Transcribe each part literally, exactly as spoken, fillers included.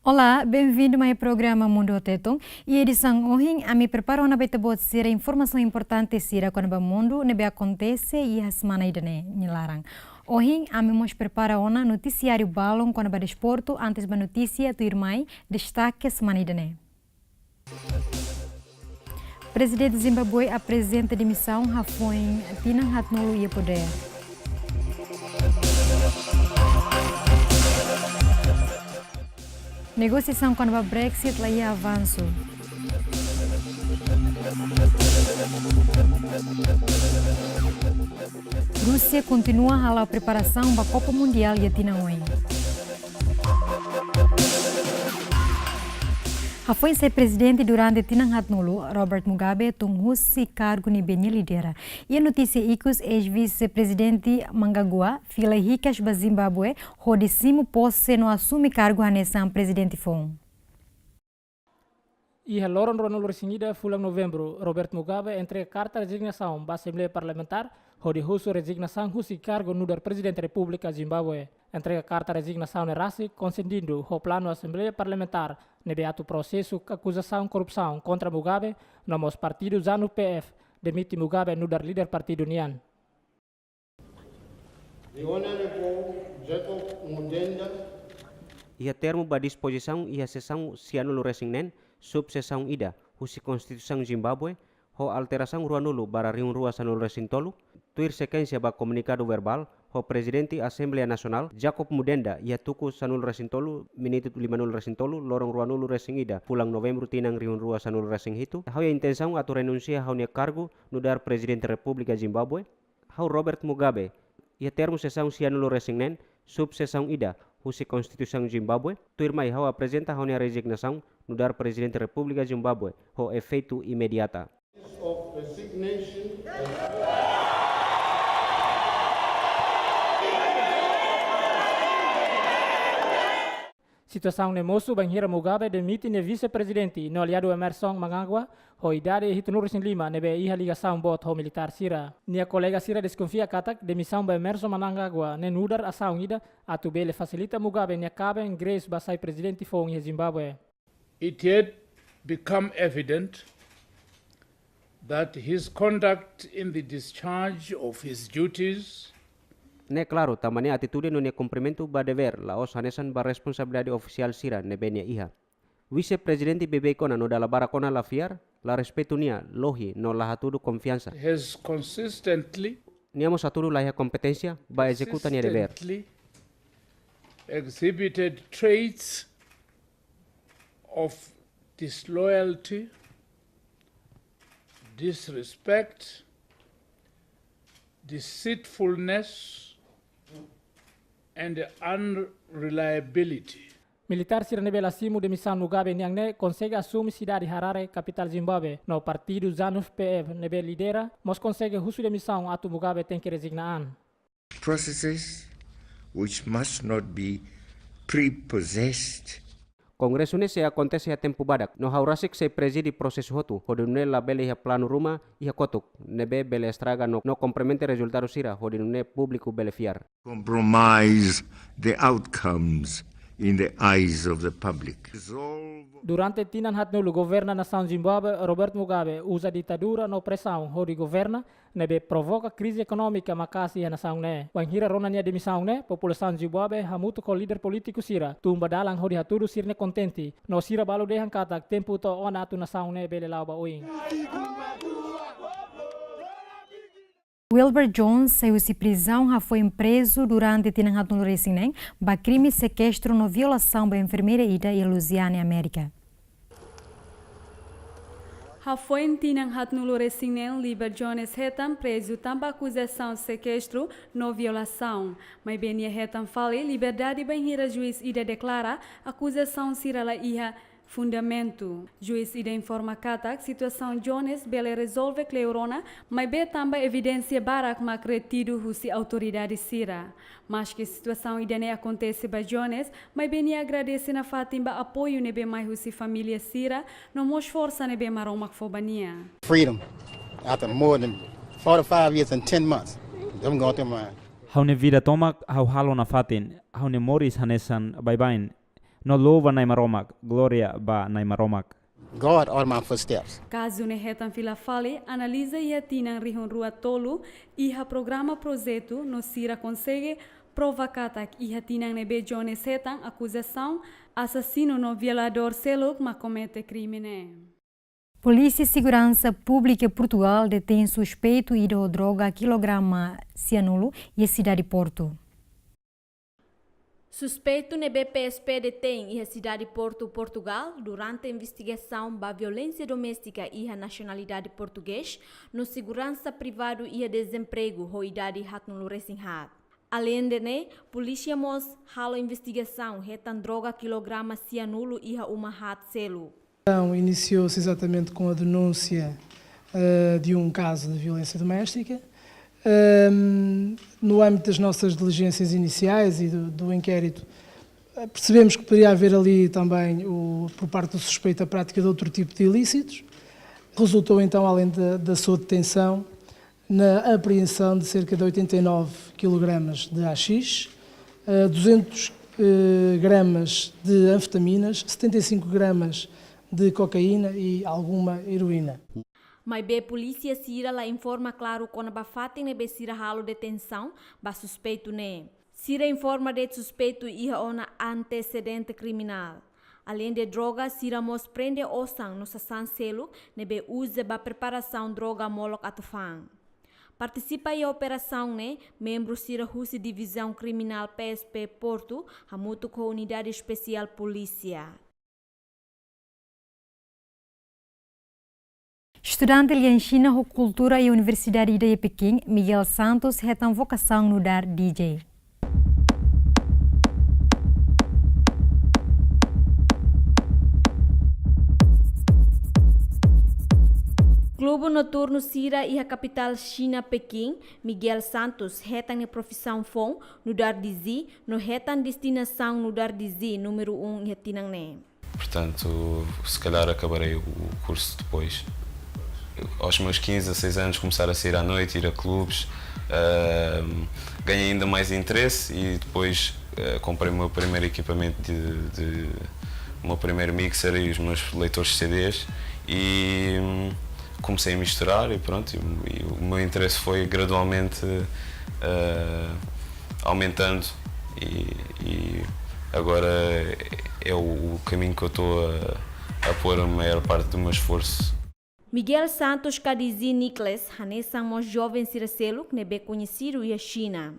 Olá, bem-vindo mai programa Mundu ho Tetun. Iha edisaun ohin, ami prepara ona ba ita-boot sira informasaun importante sira kona-ba mundu ne'ebé akontese iha semana ida-ne'e nia laran. Ohin, ami mós prepara ona notisiáriu balun kona-ba desportu. Antes ba notísia, tuirmai destake semana ida-ne'e. Prezidente Zimbabwe aprezenta demisaun hafoin tinan haatnulu iha podér. Negosiasaun kona-ba Brexit la iha avansu. Rúsia kontinua hala'o preparasaun ba Kopa Mundiál iha tinan oin. Hafoin sai prezidente durante tinan haatnulu, Robert Mugabe tun husi kargu ne'ebé nia lidera. Iha notísia ikus, eis-vise-prezidente Mnangagwa fila hikas ba Zimbabwe hodi simu pose no asume kargu hanesan prezidente foun. Iha loron ruanulu-resin-ida fulan Novembru, Robert Mugabe entrega karta rezignasaun ba Asembleia Parlamentár hodi husu rezignasaun husi kargu nu'udar Prezidente Repúblika Zimbabwe. Entrega karta rezignasaun ne'e rasik konsindidu ho planu Asembleia Parlamentár ne'ebé atu prosesu akuzasaun korrupsaun kontra Mugabe no mós partidu ZANU-P F demite Mugabe nu'udar líder partidu nian. The Honorable Jacob Mudenda. Iha termu ba dispozisaun iha sesaun sianulu-resin-neen, subsesaun ida, husi Konstituisaun Zimbabwe, ho alterasaun ruanulu barra rihun rua sanulu-resin-tolu, tuir sekuénsia ba komunikadu verbál ho Prezidente Asembleia Nasionál, Jacob Mudenda, iha tuku sanulu-resin-tolu, minutu limanulu-resin-tolu, loron ruanulu-resin-ida, fulan Novembru tinan rihun rua sanulu-resin-hitu, ha'u iha intensaun atu renunsia ha'u-nia kargu nu'udar Prezidente Repúblika Zimbabwe, ha'u Robert Mugabe, iha termu sesaun sianulu-resin-neen, subsesaun ida, husi Konstituisaun Zimbabwe, tuirmai ha'u aprezenta ha'u-nia rezignasaun nu'udar Prezidente Repúblika Zimbabwe, ho efeitu imediata. Of resignation. Situasaun ne'e mosu bainhira Mugabe demite nia vise-prezidente no aliadu Emmerson Mnangagwa, ho idade hitunulu-resin-lima, ne'ebé iha ligasaun boot ho militár sira. Nia kolega sira deskonfia katak demisaun ba Emmerson Mnangagwa ne'e nu'udar asaun ida atu bele fasilita Mugabe nia kaben grace ba sai prezidente foun iha Zimbabwe. It had become evident that his conduct in the discharge of his duties. Ne'e klaru, tanba nia atitude no nia kumprimentu ba devér, la'ós hanesan ba responsabilidade ofisiál sira ne'ebé nia iha. Vise-prezidente beibeik ona no dala barak ona la fiar, la respeitu nia, lohi, no la hatudu konfiansa. Has consistently, nia mós hatudu la iha kompeténsia ba ezekuta nia devér. Consistently exhibited traits of disloyalty, disrespect, deceitfulness, and unreliability. Militár sira ne'ebé la simu demisaun Mugabe nian ne'e konsege asume sidade Harare, kapitál Zimbabwe, no partidu ZANU-P F ne'ebé lidera mós konsege husu demisaun atu Mugabe tenke rezigna an. Processes which must not be prepossessed. Kongresu ne'e sei akontese iha tempu badak, no ha'u rasik sei prezide prosesu hotu, hodi nune'e labele iha planu ruma iha kotuk ne'ebé bele estraga no, no kompromete rezultadu sira, hodi nune'e públiku bele fiar. Compromise the outcomes in the eyes of the public. Durante tinan haatnulu governa nasaun Zimbabwe, Robert Mugabe uza ditadura no presaun hodi governa, ne'ebé provoka krize ekonómika maka'as iha nasaun ne'e. Bainhira rona nia demisaun ne'e, populasaun Zimbabwe hamutuk ho líder polítiku sira tun ba dalan hodi hatudu sira-nia kontente, no sira balu dehan katak tempu to'o ona atu nasaun ne'e bele la'o ba oin. Wilber Jones sai husi prizaun hafoin prezu durante tinan haatnulu-resin-neen ba krime sekestru no violasaun ba enfermeira ida iha Louisiana, Amérika. Hafoin tinan haatnulu-resin-neen, Wilber Jones hetan prezu tanba akuzasaun sekestru no violasaun. Maibé nia hetan fali liberdade bainhira juís ida deklara akuzasaun sira la iha fundamentu. Juís ida informa katak situasaun Jones bele rezolve kleur ona, maibé tanba evidénsia barak mak retidu husi autoridade sira. Maske situasaun ida-ne'e akontese ba Jones, maibé nia agradese nafatin ba apoiu ne'ebé mai husi família sira, no mós forsa ne'ebé Maromak fó ba nia. Freedom after more than forty-five years and ten months. Them going through my... Ha'u-nia vida tomak ha'u halo nafatin, ha'u-nia moris hanesan baibain. No louva Na'i Maromak, glória ba Na'i Maromak. God or my footsteps. Kazu ne'e hetan fila fali analiza iha tinan rihun rua tolu iha programa projetu no sira konsege prova katak iha tinan ne'ebé Jones hetan akuzasaun asasinu no violadór seluk mak komete krime ne'e. Polísia Seguransa Públika Portugal detein suspeitu ida ho droga kilograma sianulu iha sidade Portu. Suspeitu ne'ebé P S P detein iha sidade Portu, Portugal, durante investigasaun ba violénsia doméstika iha nasionalidade portugés, no seguransa privadu iha dezempregu ho idade haatnulu resin haat. Aleinde ne'e, polísia mós halo investigasaun hetan droga kilograma sianulu iha uma haat seluk. Então, iniciou-se exatamente com a denúncia eh, de um caso de violência doméstica. Ehm, no âmbito das nossas diligências iniciais e do, do inquérito, eh, percebemos que poderia haver ali também, o, por parte do suspeito, a prática de outro tipo de ilícitos. Resultou então, além da, da sua detenção, na apreensão de cerca de oitenta e nove quilogramas de haxixe, eh, duzentos eh, gramas de anfetaminas, setenta e cinco gramas de cocaína e alguma heroína. Maibé polísia sira la informa klaru kona-ba fatin ne'ebé sira halo detensaun ba suspeitu ne'e. Sira informa de'it suspeitu iha ona antesedente kriminál. Aleinde droga, sira mós prende osan no sasán seluk ne'ebé uza ba preparasaun droga molok atu fa'an. Partisipa iha operasaun ne'e membru sira husi Divizaun Kriminál P S P Portu hamutuk ho Unidade Espesiál Polísia. Estudante lian Xina ho kultura iha universidade ida iha Pekin, Miguel Santos, hetan vokasaun nu'udar D J. Klubu noturnu sira iha kapitál Xina, Pekin, Miguel Santos hetan nia profisaun foun nu'udar D J, no hetan destinasaun nu'udar D J número um iha tinan ne'e. Portanto, se calhar acabarei o curso depois. Aos meus quinze, dezasseis anos, começar a sair à noite, ir a clubes, ahm, ganhei ainda mais interesse e depois, eh, comprei o meu primeiro equipamento de, de, o meu primeiro mixer e os meus leitores de C Ds e, hum, comecei a misturar e pronto, e, e o meu interesse foi gradualmente, eh, aumentando e, e agora é o, o caminho que eu estou a, a pôr a maior parte do meu esforço. Miguel Santos ka D J Nicholas hanesan mós joven sira seluk ne'ebé koñesidu iha Xina.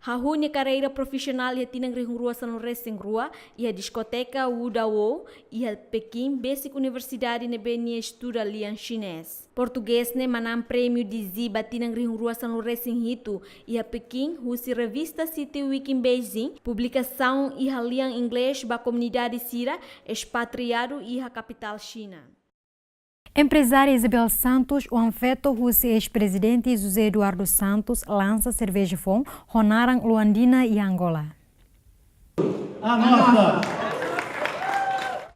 Hahú nia karreira profisionál iha tinan rihun rua sanulu resin rua iha diskoteka Wu Da Wo iha Pekin, besik universidade ne'ebé nia estuda lian xinés. Portugés ne'e manán prémiu D J ba tinan rihun rua sanulu resin hitu iha Pekin husi revista City Week in Beijing, publikasaun iha lian inglés ba komunidade sira espatriadu iha kapitál Xina. Emprezária Isabel Santos, oan-feto husi eis-prezidente José Eduardo Santos, lansa serveja foun ho naran Luandina iha Angola.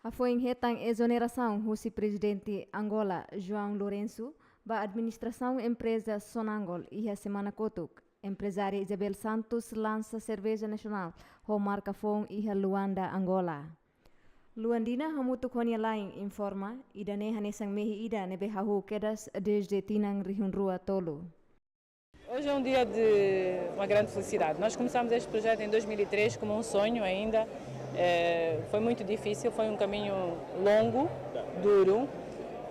Hafoin hetan ezonerasaun husi Prezidente Angola, João Lourenço, ba administrasaun empreza Sonangol iha semana kotuk, emprezária Isabel Santos lansa serveja nasionál ho marka foun iha Luanda, Angola. Luandina hamutuk ho nia la'en informa, ida-ne'e hanesan mehi ida ne'ebé hahú kedas desde tinan rihun rua tolu. Hoje é um dia de uma grande felicidade. Nós começámos este projeto em dois mil e três como um sonho ainda. Eh, foi muito difícil, foi um caminho longo, duro.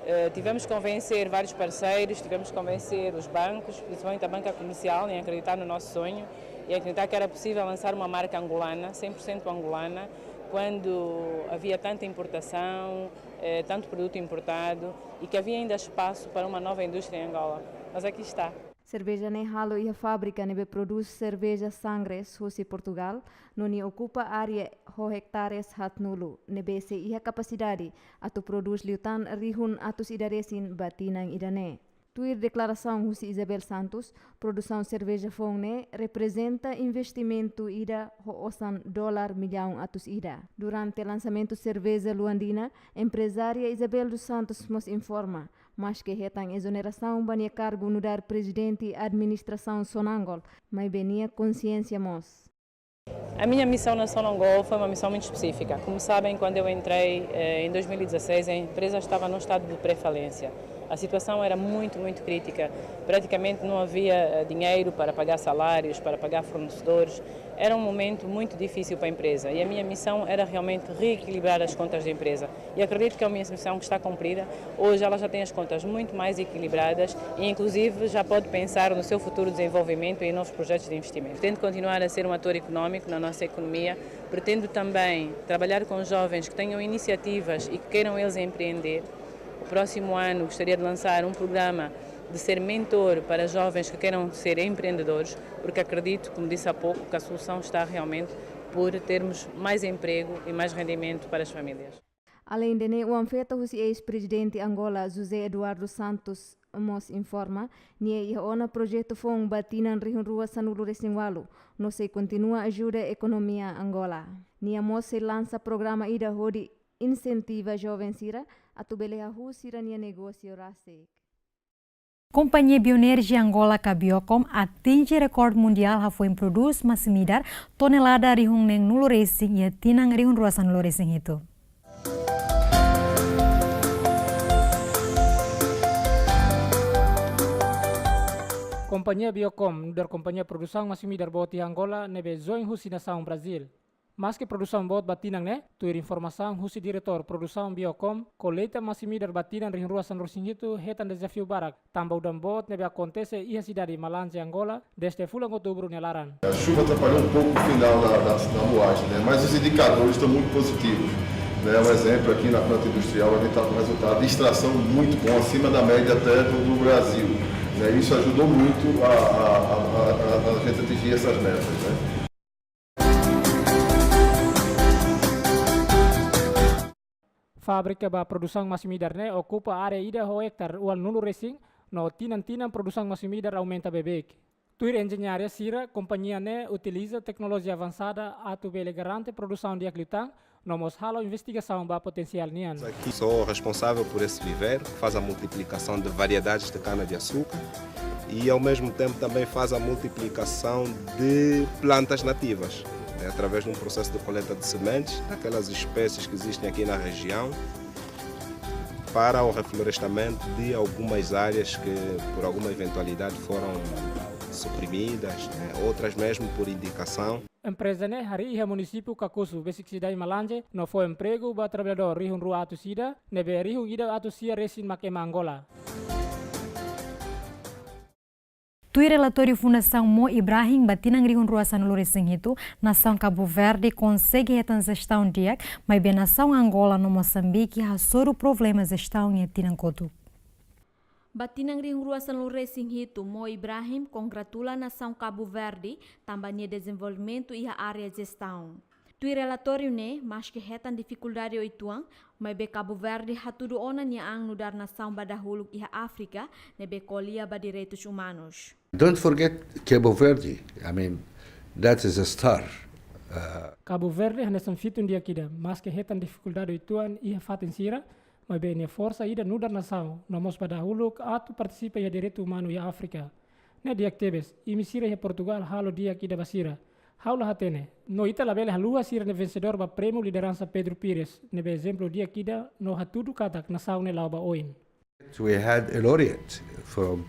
Eh, tivemos que convencer vários parceiros, tivemos que convencer os bancos, principalmente a banca comercial, em acreditar no nosso sonho e acreditar que era possível lançar uma marca angolana, cem por cento angolana, quando havia tanta importação, eh, tanto produto importado e que havia ainda espaço para uma nova indústria em Angola. Mas aqui está. Serveja ne'e halo iha fábrika ne'ebé prodús serveja Sangres husi Portugal, no nia okupa área ho ektares haatnulu, ne'ebé sei iha kapasidade atu prodús liután rihun atus ida resin ba tinan ida-ne'e. Tuir deklarasaun husi Isabel Santos, produsaun serveja foun ne'e reprezenta investimentu ida ho osan dolar millaun atus ida. Durante lansamentu serveja Luandina, emprezária Isabel dos Santos mós informa, maske hetan ezonerasaun ba nia kargu nu'udar prezidente administrasaun Sonangol, maibé nia konsiénsia mós. A minha missão na Sonangol foi uma missão muito específica. Como sabem, quando eu entrei, eh, em dois mil e dezasseis, a empresa estava num estado de pré-falência. A situação era muito, muito crítica. Praticamente não havia, eh, dinheiro para pagar salários, para pagar fornecedores. Era um momento muito difícil para a empresa e a minha missão era realmente reequilibrar as contas da empresa. E acredito que é uma missão que está cumprida. Hoje ela já tem as contas muito mais equilibradas e, inclusive, já pode pensar no seu futuro desenvolvimento e em novos projetos de investimento. Pretendo continuar a ser um ator económico na nossa economia. Pretendo também trabalhar com jovens que tenham iniciativas e que queiram eles empreender. O próximo ano gostaria de lançar um programa de ser mentor para jovens que queiram ser empreendedores, porque acredito, como disse há pouco, que a solução está realmente por termos mais emprego e mais rendimento para as famílias. Aleinde ne'e, oan feto husi eis-prezidente Angola, José Eduardo Santos, mós informa, nia iha ona projetu foun ba tinan rihun rua sanulu-resin-ualu, no sei kontinua ajuda ekonomia Angola. Nia mós sei lansa programa ida hodi insentiva joven sira atu bele hahú sira-nia negósiu rasik. Kompañia Bioenergia Angola ka Biocom atinje rekorde mundiál hafoin prodús masin-midar tonelada rihun neen-nulu-resin iha tinan rihun rua sanulu-resin-hitu. Kompañia Biocom nu'udar kompañia produsaun masin-midar boot iha Angola ne'ebé join husi nasaun Brazíl. Maske produsaun boot ba tinan ne'e, tuir informasaun husi diretór produsaun Biocom, kolleita masin-midar ba tinan rihun rua sanulu-resin-hitu hetan dezafiu barak, tanba udan boot ne'ebé akontese iha sidade Malange, Angola, dezde fulan Outubru nia laran. A chuva atrapalhou um pouco o final da, da, da moagem, né? Mas os indicadores estão muito positivos, né? Um exemplo aqui na planta industrial, a gente está com um resultado de extração muito bom, acima da média até do, do Brasil, né? Isso ajudou muito a, a, a, a, a gente atingir essas metas, né? Fábrika ba produsaun masin-midar ne'e okupa área ida ho ektare ualunulu-resin, no tinan-tinan produsaun masin-midar aumenta beibeik. Tuir enjeñaria sira, kompañia ne'e utiliza teknolojia avansada atu bele garante produsaun di'ak liután, no mós halo investigasaun ba potensiál nian. Aqui sou responsável por esse viveiro, que faz a multiplicação de variedades de cana-de-açúcar e, ao mesmo tempo, também faz a multiplicação de plantas nativas, né, através de um processo de coleta de sementes daquelas espécies que existem aqui na região, para o reflorestamento de algumas áreas que, por alguma eventualidade, foram suprimidas, né, outras mesmo por indicação. Empreza ne'e harii iha munisípiu Kakuzu, besik sidade Malange, no fó empregu ba traballadór rihun rua atus ida, ne'ebé rihun ida atus sia resin mak ema Angola. Tuir relatóriu Fundasaun Mo Ibrahim ba tinan rihun rua sanulu-resin-hitu, nasaun Kabu Verdi konsege hetan jestaun di'ak, maibé nasaun Angola no Mosambike hasoru problema jestaun iha tinan kotuk. Ba tinan rihun rua sanulu-resin-hitu, Mo Ibrahim kongratula nasaun Kabu Verdi tanba nia dezenvolvimentu iha área jestaun. Tuir relatóriu ne'e, maske hetan difikuldade oituan, maibé Kabu Verdi hatudu ona nia an nu'udar nasaun ba dahuluk iha Áfrika ne'ebé ko'alia ba direitus umanus. Don't forget Cabo Verde. I mean, that is a star. Uh, Kabu Verdi hanesan fitun di'ak ida, maske hetan difikuldade oituan iha fatin sira, maibé nia forsa ida nu'udar nasaun, no mós ba dahuluk atu partisipa iha direitu umanu iha Áfrika. Ne'e di'ak tebes, imi sira iha Portugal halo di'ak ida ba sira. Ha'u la hatene, no ita labele haluha sira-nia vensedór ba prémiu lideransa Pedro Pires, ne'ebé ezemplu di'ak ida no hatudu katak nasaun ne'e la'o ba oin. We had a laureate from,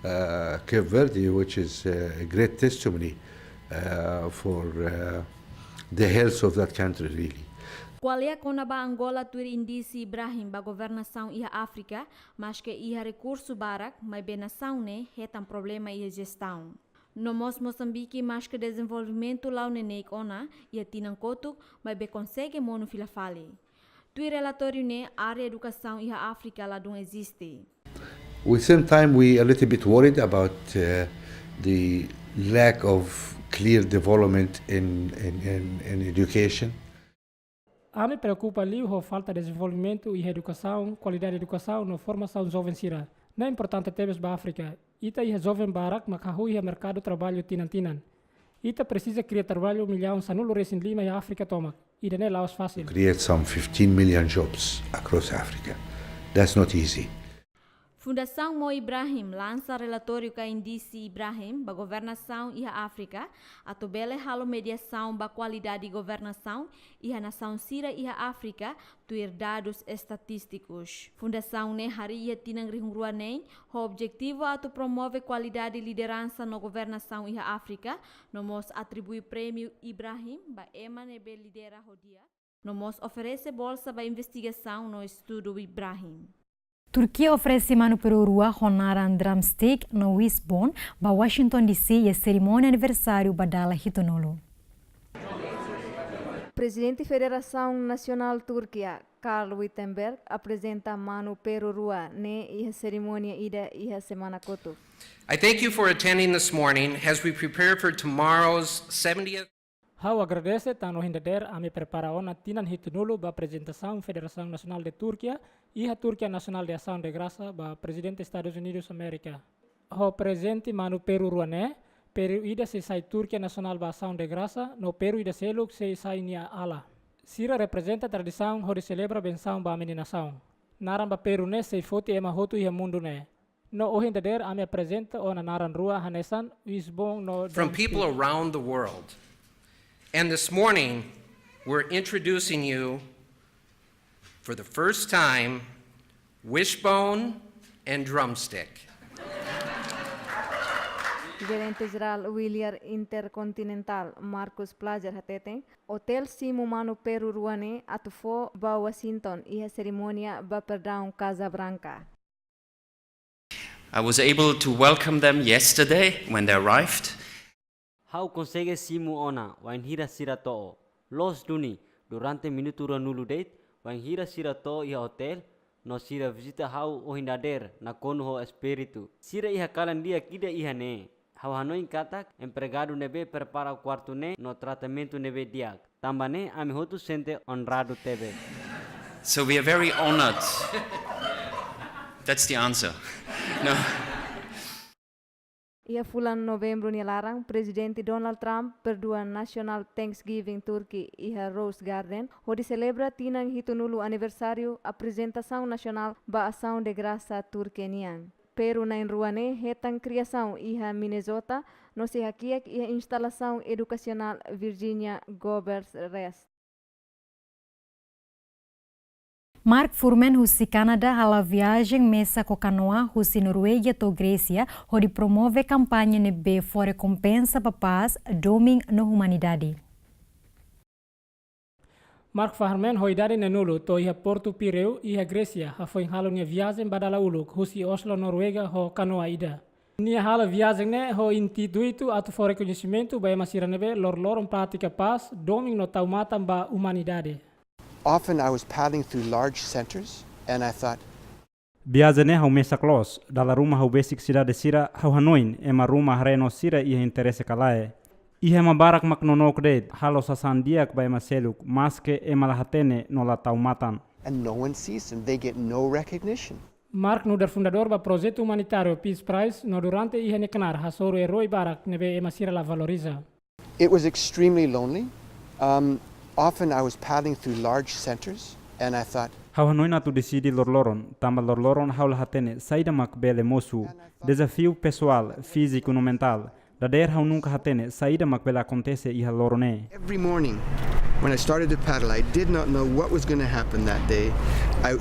uh, Cape Verde, which is, uh, a great testimony, uh, for, uh, the health of that country, really. Ko'alia kona-ba Angola, tuir indísiu Ibrahim ba governasaun iha Áfrika, maske iha rekursu barak, maibé nasaun ne'e hetan problema iha jestaun. No mós Mosambike, maske dezenvolvimentu la'o neineik ona iha tinan kotuk, maibé konsege monu fila fali. Tuir relatóriu ne'e, área edukasaun iha Áfrika ladún eziste. We sometimes we a little bit worried about, uh, the lack of clear development in, in, in, in education. Ami preokupa liu ho falta dezenvolvimentu iha edukasaun, kualidade edukasaun no formasaun joven sira. Ne'e importante tebes ba Áfrika. Ita iha joven barak mak hahú iha merkadu traballu tinan-tinan. Ita presiza kria traballu millaun sanulu-resin-lima iha Áfrika tomak. Ida-ne'e la'ós fasil. Create some fifteen million jobs across Africa. That's not easy. Fundasaun Mo Ibrahim lansa relatóriu ka índise Ibrahim ba governasaun iha Áfrika, atu bele halo mediasaun ba kualidade governasaun iha nasaun sira iha Áfrika, tuir dadus estatístikus. Fundasaun ne'e harii iha tinan rihun rua neen, ho objetivu atu promove kualidade lideransa no governasaun iha Áfrika, no mós atribui prémiu Ibrahim ba ema ne'ebé lidera ho di'ak, no mós oferese bolsa ba investigasaun no estudu Ibrahim. Turkia oferese manu Peru rua ho naran Drumstick no Wishbone ba Washington D C iha serimónia aniversáriu ba dala hitunulu. Prezidente Federasaun Nasionál Turkia, Karl Wittenberg, aprezenta manu Peru rua ne'e iha serimónia ida iha semana kotuk. I thank you for attending this morning as we prepare for tomorrow's seventieth. Ha'u agradese tan ohin dadeer ami prepara ona tinan hitunulu ba aprezentasaun Federasaun Nasionál de Turkia iha Turkia Nasionál de Asaun de Grasa ba Prezidente Estadus Unidus Amérika. Ho prezente manu Peru rua ne'e, Peru ida sei sai Turkia Nasionál ba Asaun de Grasa, no Peru ida seluk sei sai nia ala. Sira reprezenta tradisaun hodi selebra bensaun ba ami-nia nasaun. Naran ba Peru ne'e sei foti ema hotu iha mundu ne'e. No ohin dadeer ami aprezenta ona naran rua hanesan Wishbone no From people Drumstick. Around the world. And this morning, we're introducing you for the first time, Wishbone and Drumstick. Jerente Jerál Wizz Air Intercontinental, Markus Plazer hateten, otél simu manu Peru rua ne'e atu fó ba Washington iha serimónia ba perdaun Casa Branca. I was able to welcome them yesterday when they arrived. Ha'u konsege simu ona wainhira sira to'o. Loos duni, durante minutu ruanulu de'it, wainhira sira to'o iha otél, no sira vizita ha'u ohin dadeer nakonu ho espíritu. Sira iha kalan di'ak ida iha ne'e. Ha'u hanoin katak empregadu ne'ebé prepara kuartu ne'e no tratamentu ne'ebé di'ak. Tanba ne'e ami hotu sente onradu tebes. So we are very honored. That's the answer. No. Iha fulan Novembru nia laran, Prezidente Donald Trump perdua National Thanksgiving Turkey iha Rose Garden, hodi selebra tinan hitunulu aniversáriu aprezentasaun nasionál ba Asaun de Grasa Turkia nian. Peru na'in-rua ne'e hetan kriasaun iha Minnesota, no sei hakiak iha instalasaun edukasionál Virginia Governor's Rest. Mark Fuhrman husi Kanadá hala'o viajen mesak ho kanoa husi Noruega to'o Grésia, hodi promove kampaña ne'ebé fó rekompensa ba pás, domin no umanidade. Mark Fuhrman ho idade neenulu to'o iha Portu Pireu, iha Grésia, hafoin halo nia viajen ba dala uluk, husi Oslo, Noruega, ho kanoa ida. Nia hala'o viajen ne'e ho intuitu atu fó rekoñesimentu ba ema sira ne'ebé loroloron pratika pás, domin no tau matan ba umanidade. Often I was paddling through large centers and I thought, Viajen ne'e ha'u mesak loos, dala ruma ha'u besik sidade sira, ha'u hanoin, ema ruma haree no sira iha interese ka lae. Iha ema barak mak nonook de'it, halo sasán di'ak ba ema seluk, maske ema la hatene no la tau matan. And no one sees them. They get no recognition. Mark nu'udar fundadór ba projetu umanitáriu Peace Prize, no durante iha nia knaar hasoru eroi barak ne'ebé ema sira la valoriza. It was extremely lonely. Um, often I was paddling through large centers and I thought, Ha'u hanoin atu deside loroloron, tanba loroloron ha'u la hatene saida mak bele mosu. Dezafiu pesoál, fíziku no mentál. Dadeer ha'u nunka hatene saida mak bele akontese iha loron ne'e. Every morning when I started to paddle, I did not know what was gonna happen that day. I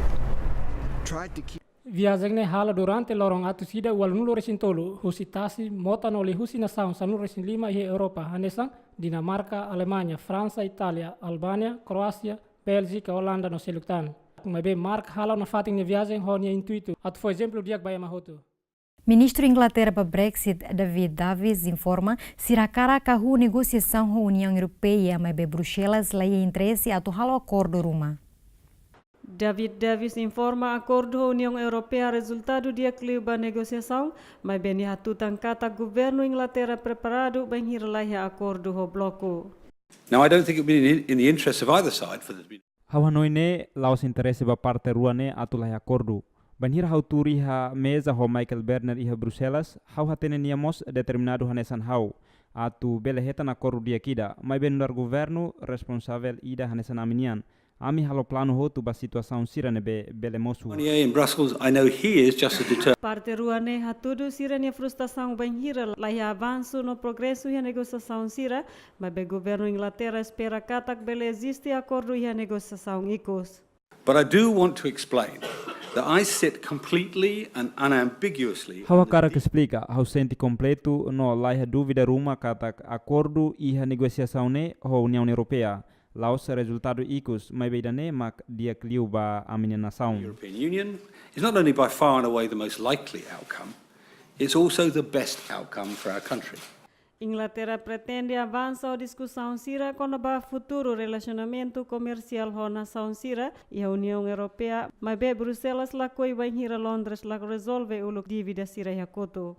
tried to keep Viajen ne'e hala'o durante loron atus ida ualunulu-resin-tolu, husi tasi, mota no liuhusi nasaun sanulu-resin-lima iha Europa, hanesan Dinamarka, Alemaña, Fransa, Itália, Albánia, Kroásia, Béljika, Olanda no seluk tan. Maibé Mark hala'o nafatin nia viajen ho nia intuitu atu fó ezemplu di'ak ba ema hotu. Ministru Inglaterra ba Brexit, David Davis, informa, sira hakarak hahú negosiasaun ho Uniaun Europeia, maibé Bruxelas la iha interese atu halo akordu ruma. David Davis informa akordu ho Uniaun Europeia rezultadu di'ak liu ba negosiasaun, maibé nia hatutan katak governu Inglaterra preparadu bainhira la iha akordu ho bloku. Now, I don't think it would be in, in the interest of either side for there to be Ha'u hanoin ne'e la'ós interese ba parte rua ne'e atu la iha akordu. Bainhira ha'u tuur iha meza ho Michael Barnier iha Bruxelas, ha'u hatene nia mós determinadu hanesan ha'u atu bele hetan akordu di'ak ida, maibé nu'udar governu responsavel ida hanesan ami-nian, Ami halo planu hotu ba situasaun sira ne'ebé bele mosu. Barnier in Brussels, I know he is just as determined. Parte rua ne'e hatudu sira-nia frustrasaun bainhira laiha avansu no progresu iha negosiasaun sira, maibé governu Inglaterra espera katak bele eziste akordu iha negosiasaun ikus. But I do want to explain that I sit completely and unambiguously. Ha'u hakarak esplika, ha'u sente kompletu no laiha dúvida ruma katak akordu iha negosiasaun ne'e ho Uniaun Europeia la'ós rezultadu ikus, maibé ida-ne'e mak di'ak liu ba ami-nia nasaun. European Union is not only by far and away the most likely outcome, it's also the best outcome for our country. Inglaterra pretende avansa ho diskusaun sira kona-ba futuru relasionamentu komersiál ho nasaun sira iha Uniaun Europeia, maibé Bruxelas lakohi bainhira Londres la rezolve uluk dívida sira iha kotuk.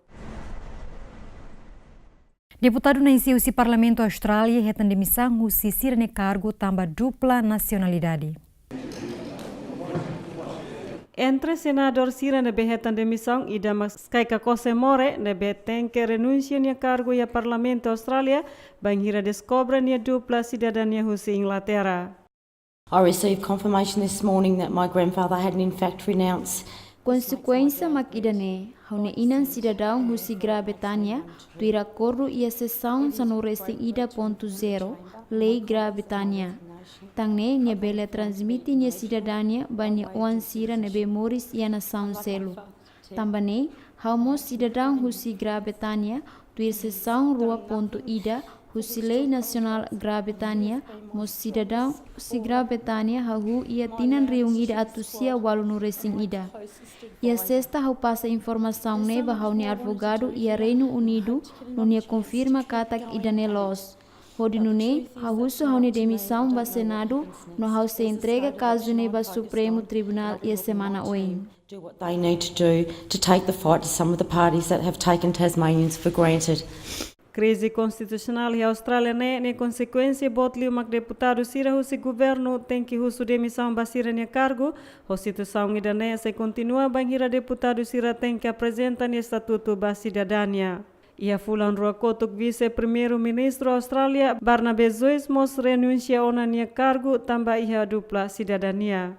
Deputadu na'in sia husi Parlamentu Austrália hetan demisaun husi sira-nia kargu tanba dupla nasionalidade. Entre senadór sira ne'ebé hetan demisaun, ida mak Sky Kakose Moore, ne'ebé tenke renunsia nia kargu iha Parlamentu Austrália, bainhira deskobre nia dupla sidadania husi Inglaterra. I received confirmation this morning that my grandfather had in fact renounced. Konsekuénsia mak ida-ne'e, ha'u-nia inan sidadaun husi Grã-Bretanha, tuir akordu iha sesaun sanulu-resin-ida pontu zero, lei Grã-Bretanha. Tan ne'e nia bele transmite nia sidadania ba nia oan sira ne'ebé moris iha nasaun seluk. Tanba ne'e, ha'u mós sidadaun husi Grã-Bretanha, tuir sesaun rua pontu ida, husi lei nasionál Grã-Bretanha, mós sidadaun husi Grã-Bretanha hahú iha tinan rihun ida atus sia ualunulu-resin-ida. Iha Sesta ha'u pasa informasaun ne'e ba ha'u-nia advogadu iha Reinu Unidu, no nia konfirma katak ida-ne'e loos. Hodi nune'e, ha'u husu ha'u-nia demisaun ba Senadu, no ha'u sei entrega kazu ne'e ba Supremu Tribunál iha semana oin. Do what they need to do to take the fight to some of the parties that have taken Tasmanians for granted. Krize konstitusionál iha Austrália ne'e, nia konsekuénsia boot liu mak deputadu sira husi governu tenke husu demisaun ba sira-nia kargu, ho situasaun ida-ne'e sei kontinua bainhira deputadu sira tenke aprezenta nia estatutu ba sidadania. Iha fulan rua kotuk, Vise-Primeiru-Ministru Austrália, Barnabé Joyce, mós renunsia ona nia kargu tanba iha dupla sidadania.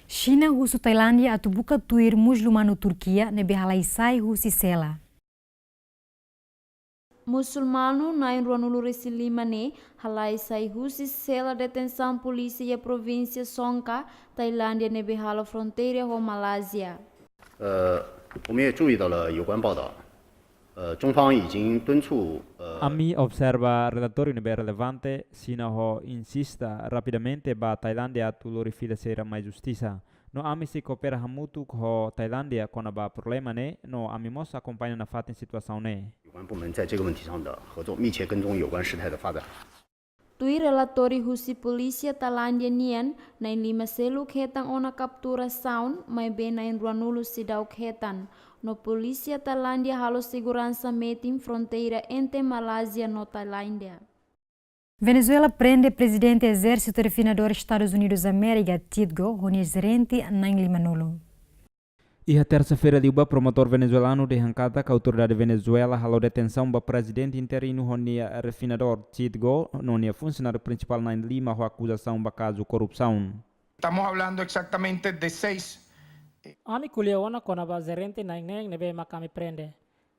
Xina husu Tailándia atu buka tuir musulmanu Turkia ne'ebé halai sai husi sela. Musulmanu na'in ruanulu-resin-lima ne'e halai sai husi sela detensaun polísia iha provínsia Songkhla, Tailándia ne'ebé halo fronteira ho Malázia. 呃，我们也注意到了有关报道。呃，中方已经敦促呃 Ami observa relatóriu ne'ebé relevante, Xina ho insista rapidamente ba Tailándia atu lori fila sira mai justisa. No ami sei koopera hamutuk ho Tailándia kona-ba problema ne'e, no ami mós akompaña nafatin situasaun ne'e. 有关部门在这个问题上的合作，密切跟踪有关事态的发展。 Tuir relatóriu husi polísia Tailándia nian, na'in-lima seluk hetan ona kapturasaun, maibé na'in-ruanulu seidauk hetan. No polísia Tailándia halo seguransa metin fronteira entre Malázia no Tailándia. Venezuela prende prezidente ezérsitu refinadór Estadus Unidus Amérika, Citgo, ho nia jerente na'in-limanulu. Iha tersa-feira liubá, promotór venezuelanu dehan katak autoridade Venezuela halo detensaun ba prezidente interinu ho nia refinadór Citgo, no nia funsionáriu prinsipál na'in-lima ho akuzasaun ba kazu korrupsaun. Estamos hablando exactamente de seis. Ami ko'alia ona kona-ba jerente na'in-neen ne'ebé mak ami prende,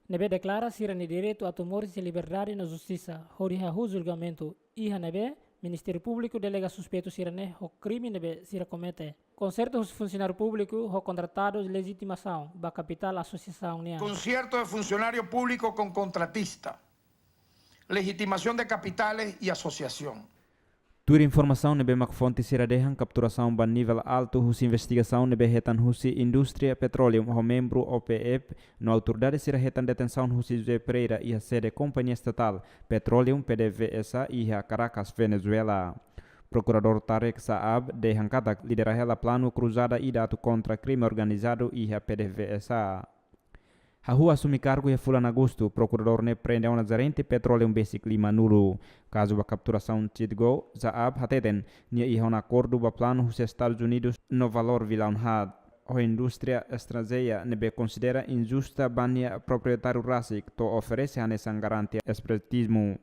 ne'ebé deklara sira-nia direitu atu moris iha liberdade no justisa, hodi hahú julgamentu, iha ne'ebé Ministériu Públiku delega suspeitu sira-ne'e ho krime ne'ebé sira komete. Konsertu husi funsionáriu públiku ho kontratadu lejitimasaun ba kapitál asosiasaun nian. Concierto de funcionario público con contratista. Legitimación de capitales y asociación. Tuir informasaun ne'ebé mak fonte sira dehan, kapturasaun ba nivel altu husi investigasaun ne'ebé hetan husi indústria petróleu ho membru OPEP, no autoridade sira hetan detensaun husi José Pereira iha sede kompañia estatál petróleu PDVSA iha Caracas, Venezuela. Prokuradór Tarek Saab dehan katak lidera hela planu kruzada ida atu kontra krime organizadu iha PDVSA. Hahú asume kargu iha fulan Agostu, prokuradór ne'e prende ona jerente petróleu besik limanulu. Kazu ba kapturasaun Citgo, Saab hateten, nia iha ona akordu ba planu husi Estadus Unidus no valór vilaun haat, ho indústria estranjeira ne'ebé konsidera injusta ba nia proprietáriu rasik to'o oferese hanesan garantia esplotizmu.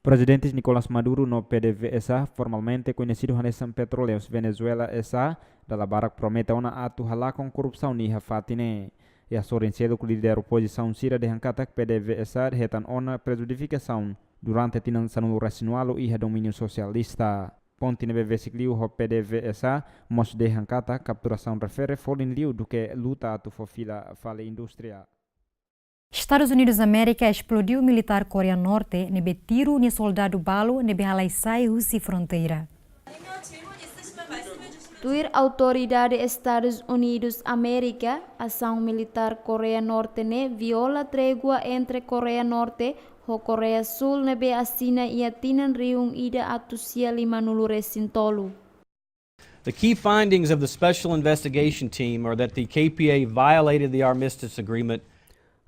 Prezidente Nicolas Maduro no P D V S A, formalmente koñesidu hanesan Petróleos Venezuela S A, dala barak promete ona atu halakon korrupsaun iha fatin ne'e. Iha sorin seluk, líder opozisaun sira dehan katak P D V S A hetan ona prejudikasaun durante tinan sanulu-resin-ualu iha domíniu sosialista. Ponte ne'ebé besik liu ho P D V S A mós dehan katak kapturasaun refere folin liu duké luta atu fó fila fali indústria. Estadus Unidus Amérika esplodiu militár Koreia Norte ne'ebé tiru nia soldadu balu ne'ebé halai sai husi fronteira. Tuir autoridade Estadus Unidus Amérika, asaun militár Koreia Norte ne'e viola trégua entre Koreia Norte ho Koreia Súl ne'ebé asina iha tinan rihun ida atus sia limanulu-resin-tolu. The key findings of the Special Investigation Team are that the K P A violated the armistice agreement.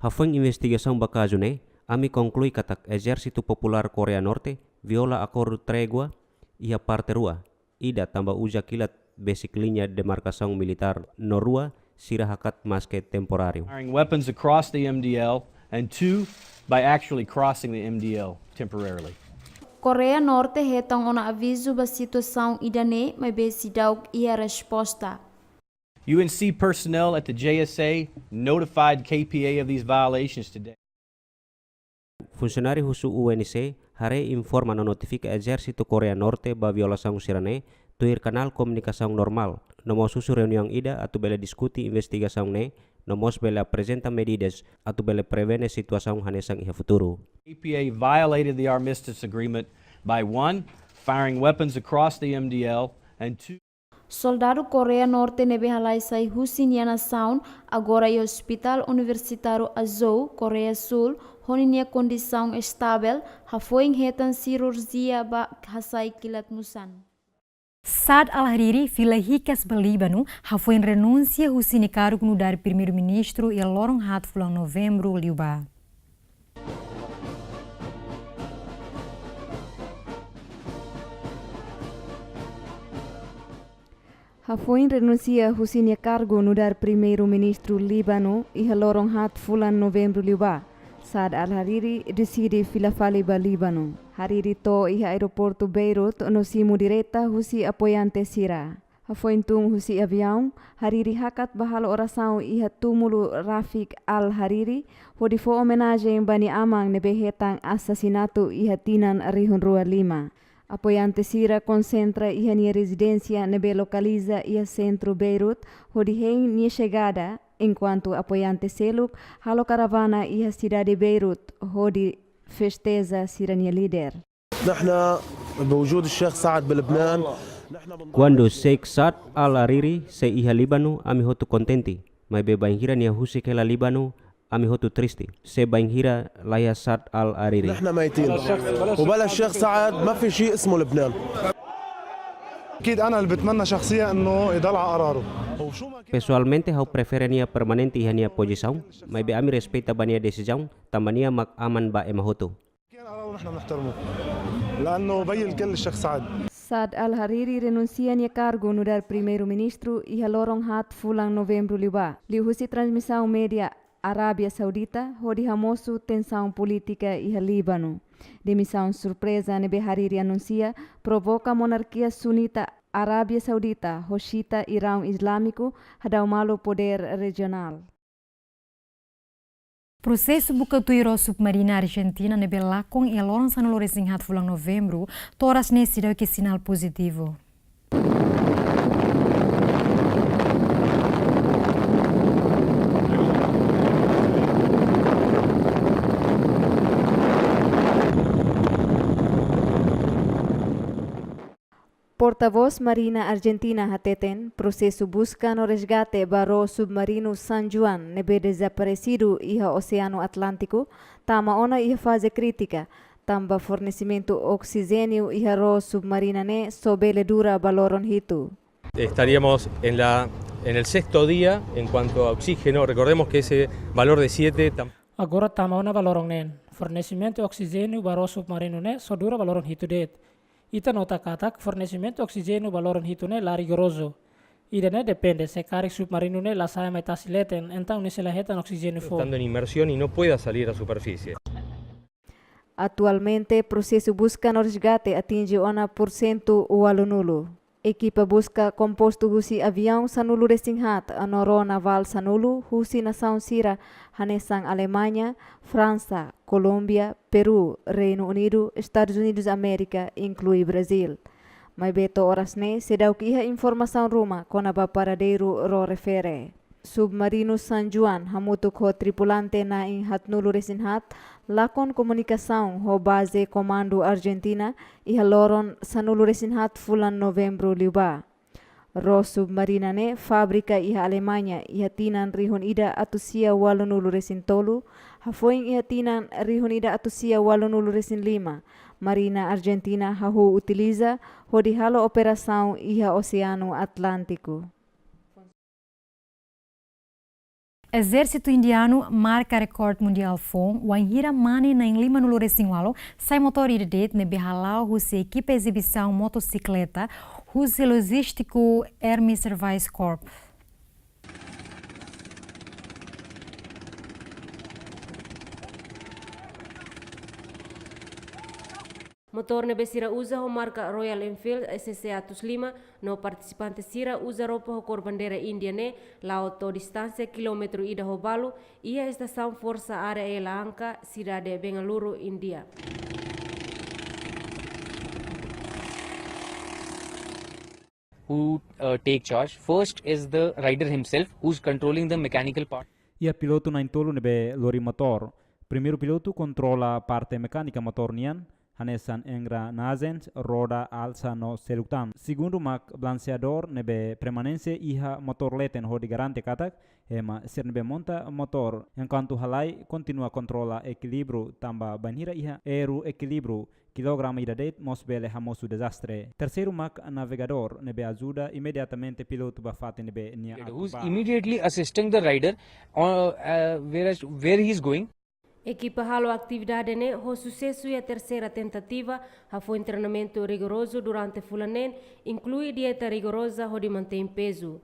Hafoin investigasaun ba kazu ne'e, ami konklui katak Ezérsitu Populár Koreia Norte viola akordu trégua iha parte rua. Ida, tanba uza kilat besik liña demarkasaun militár, no rua, sira hakat maske temporáriu. Firing weapons across the M D L, and two, by actually crossing the M D L temporarily. Koreia Norte hetan ona avizu ba situasaun ida-ne'e, maibé seidauk iha resposta. U N C personnel at the J S A notified K P A of these violations today. Funsionáriu husi U N C haree informa no notifika Ezérsitu Koreia Norte ba violasaun sira-ne'e tuir kanál komunikasaun normál, no mós husu reuniaun ida atu bele diskute investigasaun ne'e, no mós bele aprezenta medidas atu bele prevene situasaun hanesan iha futuru. K P A violated the armistice agreement by, one, firing weapons across the M D L, and two, soldadu Koreia Norte ne'ebé halai sai husi nia nasaun, agora iha Hospital Universitáriu Azhou, Koreia Súl, ho ninia kondisaun estabel, hafoin hetan sirurjia ba hasai kilat musan. Saad Al-Hariri, fila hikas ba Líbanu, hafoin renunsia husi nia kargu nu'udar Primeiru-Ministru iha loron haat fulan Novembru liubá. Hafoin renunsia husi nia kargu nu'udar Primeiru-Ministru Líbanu iha loron haat fulan Novembru liubá, Saad Al-Hariri deside fila fali ba Líbanu. Hariri to'o iha aeroportu Beirut no simu direta husi apoiante sira. Hafoin tun husi aviaun, Hariri hakat ba halo orasaun iha túmulu Rafik Al-Hariri, hodi fó omenajen ba nia aman ne'ebé hetan asasinatu iha tinan rihun rua lima. Apoiante sira konsentra iha nia rezidénsia ne'ebé lokaliza iha sentru Beirut, hodi hein nia xegada, enkuantu apoiante seluk halo karavana iha sidade Beirut, hodi festeja sira-nia líder. نحن بوجود الشيخ سعد بلبنان، نحن بنضم Kuandu Sheikh Saad Al-Hariri sei iha Líbanu, ami hotu kontente. Maibé bainhira nia husik hela Líbanu, ami hotu triste. Se bainhira laiha Saad Al-Hariri. نحن ميتين. وبلا الشيخ سعد ما في شيء اسمه لبنان. أكيد أنا اللي بتمنى شخصيًا إنه يضل على قراره. وشو ما كان Pesoalmente, ha'u prefere nia permanente iha nia pozisaun, maibé ami respeita ba nia desizaun, tanba nia mak aman ba ema hotu. كان قراره نحن بنحترمه، لأنه بين الكل الشيخ سعد. Saad Al-Hariri renunsia nia kargu nu'udar Primeiru-Ministru iha loron haat fulan Novembru liubá. Liuhusi transmisaun média Arábia Saudita, hodi hamosu tensaun polítika iha Líbanu. Demisaun surpreza ne'ebé Hariri anunsia provoka monarkia sunita Arábia Saudita ho xiita Iraun Islamiku hadau malu podér rejionál. Prosesu buka tuir ró submarina Argentina ne'ebé lakon iha loron sanulu-resin-haat fulan Novembru, to'o oras ne'e seidauk iha sinál pozitivu. Portavós Marina Argentina hateten, prosesu buska no resgate ba ró submarinu San Juan ne'ebé dezaparesidu iha Oseanu Atlántiku tama ona iha faze krítika, tanba fornesimentu oksijéniu iha ró submarina ne'e só bele dura ba loron hitu. Estaríamos en la, en el sexto día en cuanto a oxígeno. Recordemos que ese valor de siete tam- Agora tama ona ba loron neen. Fornesimentu oksijéniu ba ró submarinu ne'e só dura ba loron hitu de'it. Ita nota katak fornesimentu oksijéniu ba loron hitu ne'e la rigorozu. Ida-ne'e depende se karik submarinu ne'e la sa'e mai tasi leten, entaun nia sei la hetan oksijéniu foun. Estando en inmersión y no pueda salir a superficie. Atualmente, prosesu buska no resgate atinje ona pursentu ualunulu. Ekipa buska kompostu husi aviaun sanulu-resin-haat no ró navál sanulu husi nasaun sira hanesan Alemaña, Fransa, Kolómbia, Peru, Reinu Unidu, Estadus Unidus Amérika, inklui Brazíl. Maibé to'o oras ne'e seidauk iha informasaun ruma kona-ba paradeiru ró refere. Submarinu San Juan hamutuk ho tripulante na'in haatnulu-resin-haat lakon komunikasaun ho baze komandu Arjentina iha loron sanulu-resin-haat fulan Novembru liubá. Ró submarina ne'e fabrika iha Alemaña iha tinan rihun ida atus sia ualunulu-resin-tolu, hafoin iha tinan rihun ida atus sia ualunulu-resin-lima, Marina Arjentina hahú utiliza hodi halo operasaun iha Oseanu Atlántiku. Ezérsitu Indianu marka rekorde mundiál foun wainhira mane na'in limanulu-resin-ualu sai motór ida de'it ne'ebé hala'o husi ekipa ezibisaun motosikleta husi lojístiku Army Service Corps. Motór ne'ebé sira uza ho marka Royal Enfield S C atus lima, no partisipante sira uza roupa ho kór bandeira Índia ne'e la'o to'o distánsia kilómetru ida ho balu, iha estasaun Forsa Aérea Yelahanka, sidade Bengaluru, Índia. Who uh, take charge. First is the rider himself, who's controlling the mechanical part. Iha pilotu na'in-tolu ne'ebé lori motór. Primeiru pilotu kontrola parte mekánika motór nian, hanesan engrenajen, roda, alsa no seluk tan. Segundu mak balanseadór ne'ebé permanente iha motór leten hodi garante katak ema sira ne'ebé monta motór enkuantu halai kontinua kontrola ekilíbriu tanba bainhira iha erru ekilíbriu, kilograma ida de'it mós bele hamosu dezastre. Terseiru mak navegadór ne'ebé ajuda imediatamente pilotu ba fatin ne'ebé nia atu ba. Who's immediately assisting the rider uh, uh, where, where he is going. Ekipa halo atividade ne'e ho susesu iha terseira tentativa, hafoin treinamentu rigorozu durante fulan neen, inklui dieta rigoroza hodi mantein pezu.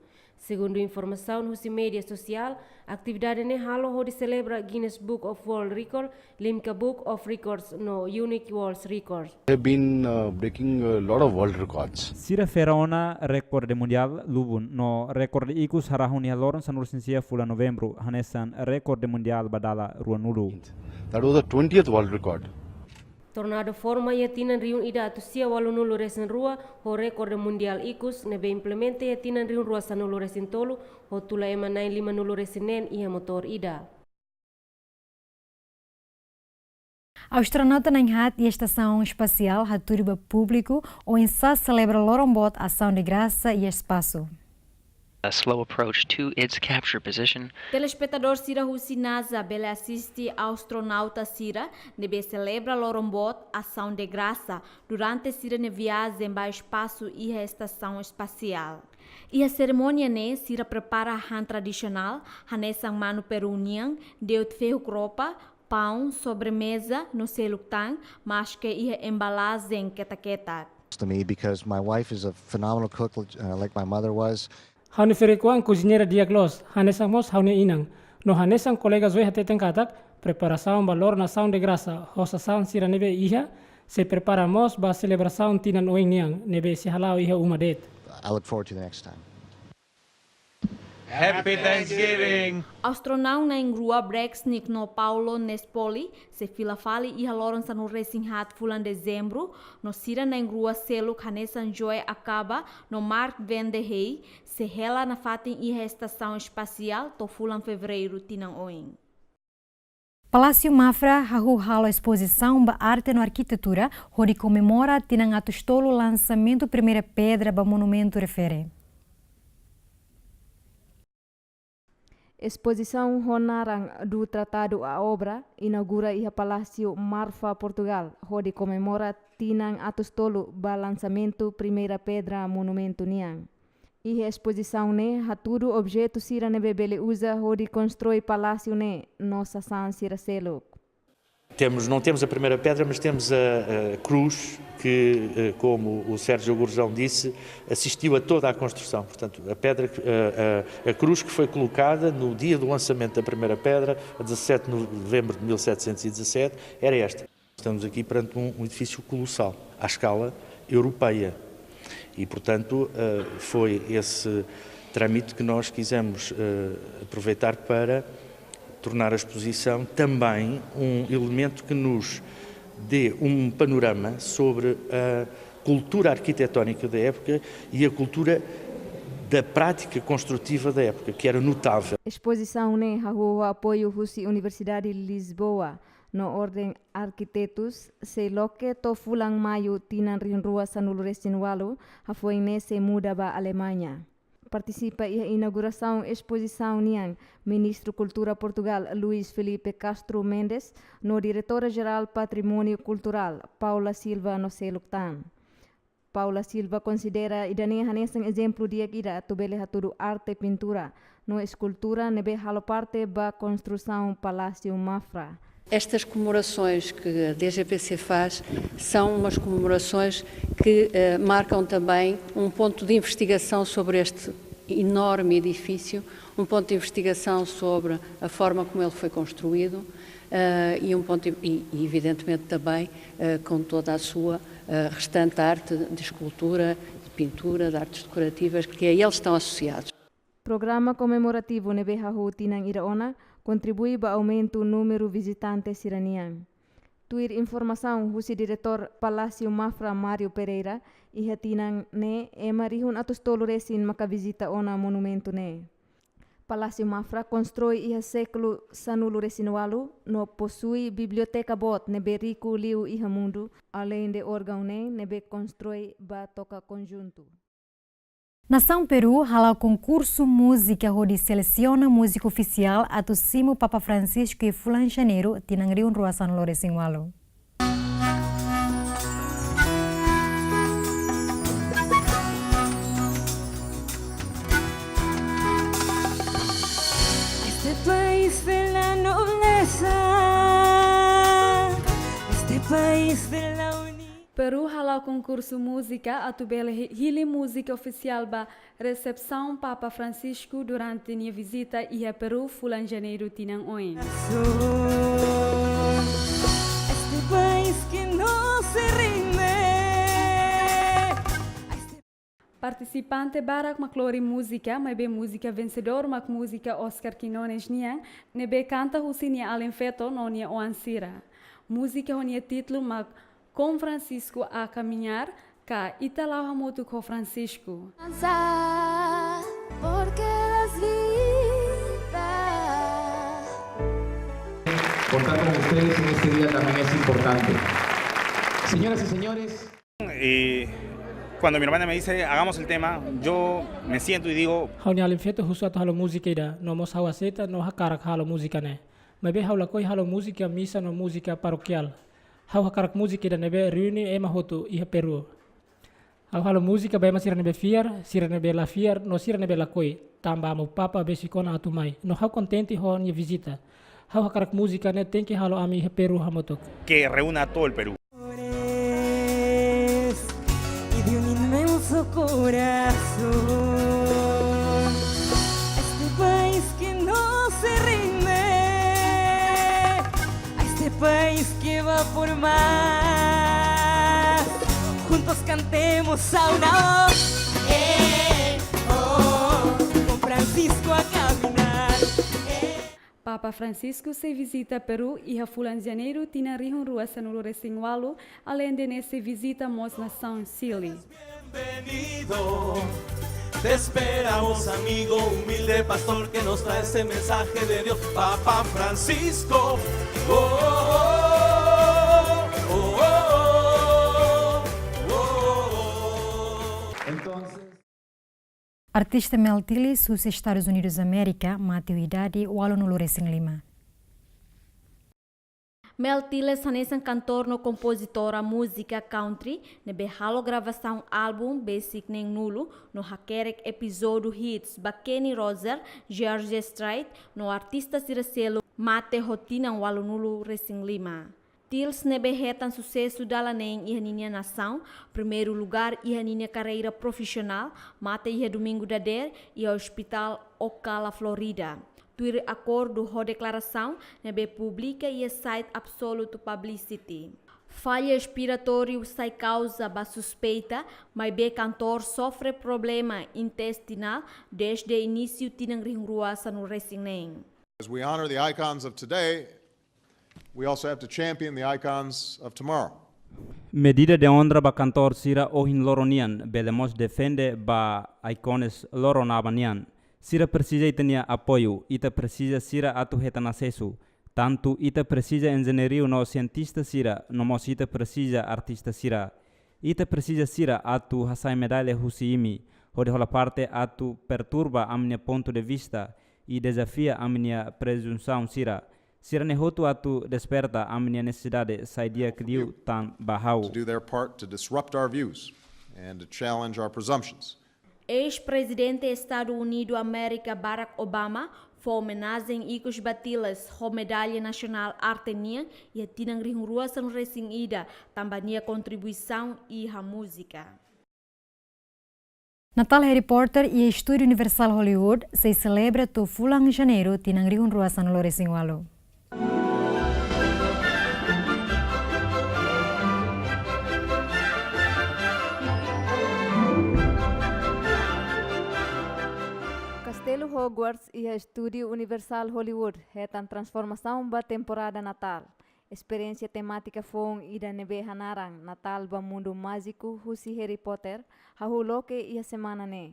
Segundu informasaun husi média sosiál, atividade ne'e halo hodi selebra Guinness Book of World Record, Limca Book of Records no Unique World Records. Have been uh, breaking a lot of world records. Sira fera ona rekorde mundiál lubun no rekorde ikus harahun iha loron sanulu-resin-sia fulan Novembru, hanesan rekorde mundiál ba dala ruanulu. That was the twentieth world record. Tornado forma iha tinan rihun ida atus sia ualunulu-resin-rua ho rekorde mundiál ikus ne'ebé implementa iha tinan rihun rua sanulu-resin-tolu ho tula ema na'in limanulu-resin-neen iha motór ida. Astronauta na'in-haat iha estasaun espasiál hatudu ba públiku oinsá selebra loron boot asaun de grasa iha espasu. A slow approach to its capture position. Telespetadór sira husi NASA bele asiste astronauta sira ne'ebé selebra loron boot asaun de grasa durante sira-nia viajen ba espasu iha estasaun espasiál. Iha serimónia ne'e sira prepara han tradisionál, hanesan manu Peru nian, de'ut fehuk ropa, paun, sobremeza no seluk tan, maske iha embalajen ketak-ketak. To me because my wife is a phenomenal cook, uh, like my mother was. Ha'u-nia ferik-oan koziñeira di'ak loos, hanesan mós ha'u-nia inan. No hanesan kolega Zoe hateten katak, preparasaun ba loron asaun de grasa ho sasán sira ne'ebé iha, sei prepara mós ba selebrasaun tinan oin nian ne'ebé sei hala'o iha uma de'it. I look forward to the next time. Happy Thanksgiving! Astronaut na'in-rua Brexnick no Paulo Nespoli sei fila fali iha loron sanulu-resin-haat fulan Dezembru, no sira na'in-rua seluk hanesan Joe Acaba no Mark Vande Hei sei hela nafatin iha estasaun espasiál to'o fulan Fevereiru tinan oin. Palásiu Mafra hahú halo espozisaun ba arte no arkitetura hodi komemora tinan atus tolu lansamentu primeira pedra ba monumentu refere. Espozisaun ho naran Do Tratado à Obra inaugura iha Palásiu Marfa, Portugal, hodi komemora tinan atus tolu ba lansamentu primeira pedra monumentu nian. Iha espozisaun ne'e hatudu objetu sira ne'ebé bele uza hodi konstrui palásiu ne'e no sasán sira seluk. Temos, não temos a primeira pedra, mas temos a, a cruz que, eh, como o Sérgio Gurjão disse, assistiu a toda a construção. Portanto, a pedra, a, a, a cruz que foi colocada no dia do lançamento da primeira pedra, a dezassete de novembro de mil setecentos e dezassete, era esta. Estamos aqui perante um, um edifício colossal, à escala europeia. E, portanto, eh, foi esse trâmite que nós quisemos, eh, aproveitar para tornar a exposição também um elemento que nos dê um panorama sobre a cultura arquitetónica da época e a cultura da prática construtiva da época, que era notável. Espozisaun ne'e hahú apoiu husi Universidade Lisboa no Orden Arquitetos, sei loke to'o fulan Maiu tinan rihun rua sanulu resin walu, hafoin ne'e sei muda ba Alemaña. Partisipa iha inaugurasaun espozisaun nian Ministru Kultura Portugal Luís Filipe Castro Mendes no Diretora Jerál Patrimóniu Kulturál Paula Silva no seluk tan. Paula Silva konsidera ida-ne'e hanesan ezemplu di'ak ida atu bele hatudu arte pintura no eskultura ne'ebé halo parte ba konstrusaun Palásiu Mafra. Estas comemorações que a D G P C faz são umas comemorações que, eh, marcam também um ponto de investigação sobre este enorme edifício, um ponto de investigação sobre a forma como ele foi construído, eh, e um ponto, e, e evidentemente também, eh, com toda a sua, eh, restante arte de escultura, de pintura, de artes decorativas que a eles estão associados. Programa komemorativu ne'ebé hahú tinan ida ona kontribui ba aumentu númeru vizitante sira-nian. Tuir informasaun husi Diretór Palásiu Mafra Mário Pereira, iha tinan ne'e ema rihun atus tolu resin maka vizita ona monumentu ne'e. Palásiu Mafra konstrui iha sékulu sanulu resin walu no posui biblioteka boot ne'ebé riku liu iha mundu, aleinde órgaun ne'e ne'ebé konstrui ba toka konjuntu. Nasaun Peru hala'o konkursu múzika hodi selesiona múziku ofisiál atu simu Papa Francisco iha fulan Janeiru tinan rihun rua sanulu resin walu. Este país de la nobleza, este país de la unidad. Peru hala'o konkursu múzika atu bele hi-, hili múzika ofisiál ba resepsaun Papa Francisco durante nia vizita iha Peru fulan Janeiru tinan oin. Este país que no se rinde. Partisipante barak mak lori múzika, maibé múzika vensedór mak múzika Oscar Quinones nian, ne'ebé kanta husi nia alin-feto no nia oan sira. Múzika ho nia títulu mak Com Francisco a Caminhar, ka Ita La'o Hamutuk ho Francisco. Avanza, porque das vida. Contar con ustedes en este día también es importante. Señoras y señores. Y cuando mi hermana me dice, "Hagamos el tema", yo me siento y digo, Ha'u-nia alin-feto husu atu halo múzika ida, no mós ha'u aseita no hakarak halo múzika ne'e. Maibé ha'u lakohi halo múzika misa no múzika parokiál. Ha'u hakarak múzika ida ne'ebé reúne ema hotu iha Peru. Ha'u halo múzika ba ema sira ne'ebé fiar, sira ne'ebé la fiar, no sira ne'ebé lakohi, tanba Amu Papa besik ona atu mai. No ha'u kontente ho nia vizita. Ha'u hakarak múzika ne'e tenke halo ami iha Peru hamutuk. Que reúna a todo el Perú. Y de un inmenso corazón. Este país que no se rinde, a este país que va por más. Juntos cantemos a una voz. Eh, oh, con Francisco a caminar. Eh. Papa Francisco sei vizita Peru iha fulan Janeiru tinan rihun rua sanulu resin walu, aleinde ne'e sei vizita mós nasaun Xile. Bienvenido. Te esperamos, amigo humilde pastor, que nos trae ese mensaje de Dios, Papa Francisco. Oh, oh, oh. Entonces. Artista Mel Tillis, husi Estadus Unidus Amérika, mate ho idade ualunulu resin lima. Mel Tillis hanesan kantór no kompozitora múzika country, ne'ebé halo gravasaun álbum besik neen-nulu, no hakerek epizódiu hits ba Kenny Rogers, George Strait, no artista sira seluk, mate ho tinan ualunulu resin lima. Tillis ne'ebé hetan susesu dala neen iha ninia nasaun, primeiru lugár iha ninia karreira profisionál, mate iha domingu dadeer iha Ospitál Ocala, Florida. Tuir akordu ho deklarasaun ne'ebé publika iha site Absolute Publicity. Falla respiratóriu sai kauza ba suspeita, maibé kantór sofre problema intestinál desde inísiu tinan rihun rua sanulu-resin-neen. As we honor the icons of today, we also have to champion the icons of tomorrow. Medida de onra ba kantór sira ohin loron nian, bele mós defende ba íkones loron aban nian. Sira presiza ita-nia apoiu, ita presiza sira atu hetan asesu. Tantu ita presiza enjeñeiru no sientista sira, no mós ita presiza artista sira. Ita presiza sira atu hasai medalla husi imi, hodi hola parte atu perturba ami-nia pontu de vista i dezafia ami-nia prezunsaun sira. Sira ne'e hotu atu desperta ami-nia nesesidade sai di'ak liután ba ha'u. To do their part to disrupt our views and to challenge our presumptions. Eis-Prezidente Estadu Unidu Amérika Barack Obama fó omenajen ikus ba Tillis ho Medalla Nasionál Arte nian iha tinan rihun rua sanulu-resin-ida, tanba nia kontribuisaun iha múzika. Natál Harry Potter iha Estúdiu Universal Hollywood sei selebra to'o fulan Janeiru tinan rihun rua sanulu-resin-ualu. Kastelu Hogwarts iha Estúdiu Universal Hollywood hetan transformasaun ba temporada Natál. Esperiénsia temátika foun ida ne'ebé hanaran Natál ba Mundu Májiku husi Harry Potter hahú loke iha semana ne'e.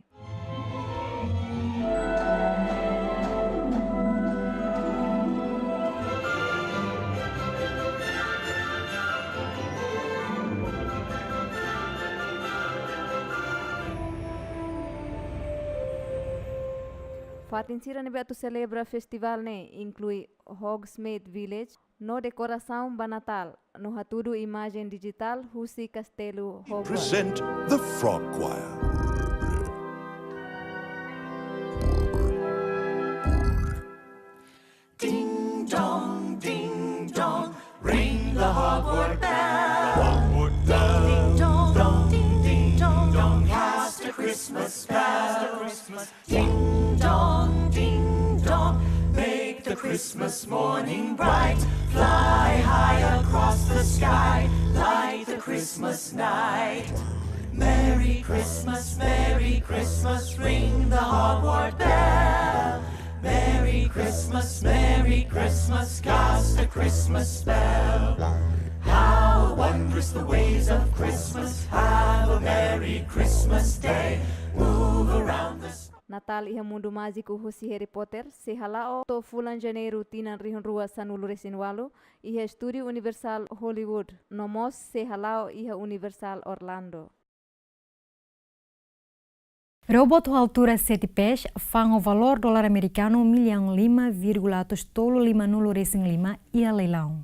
Fatin sira ne'ebé atu selebra festivál ne'e inklui Hogsmeade Village, no dekorasaun ba Natál, no hatudu imajen dijitál husi Kastelu Hogwarts. Present the Frog Choir. Ding dong, ding dong, ring the Hogwarts bell. Ding dong, ding dong, cast a Christmas spell. Ding dong, ding dong, make the Christmas morning bright. Fly high across the sky, light the Christmas night. Merry Christmas, Merry Christmas, ring the Hogwarts bell. Merry Christmas, Merry Christmas, cast a Christmas spell. How wondrous the ways of Christmas, have a Merry Christmas day, move around the Natál iha Mundu Májiku husi Harry Potter sei hala'o to'o fulan Janeiru tinan rihun rua sanulu-resin-ualu iha Estúdiu Universal Hollywood, no mós sei hala'o iha Universal Orlando. Robot ho altura sete pés, fa'an ho valór dolar amerikanu millaun lima vírgula atus tolu lima-nulu-resin-lima iha leilaun.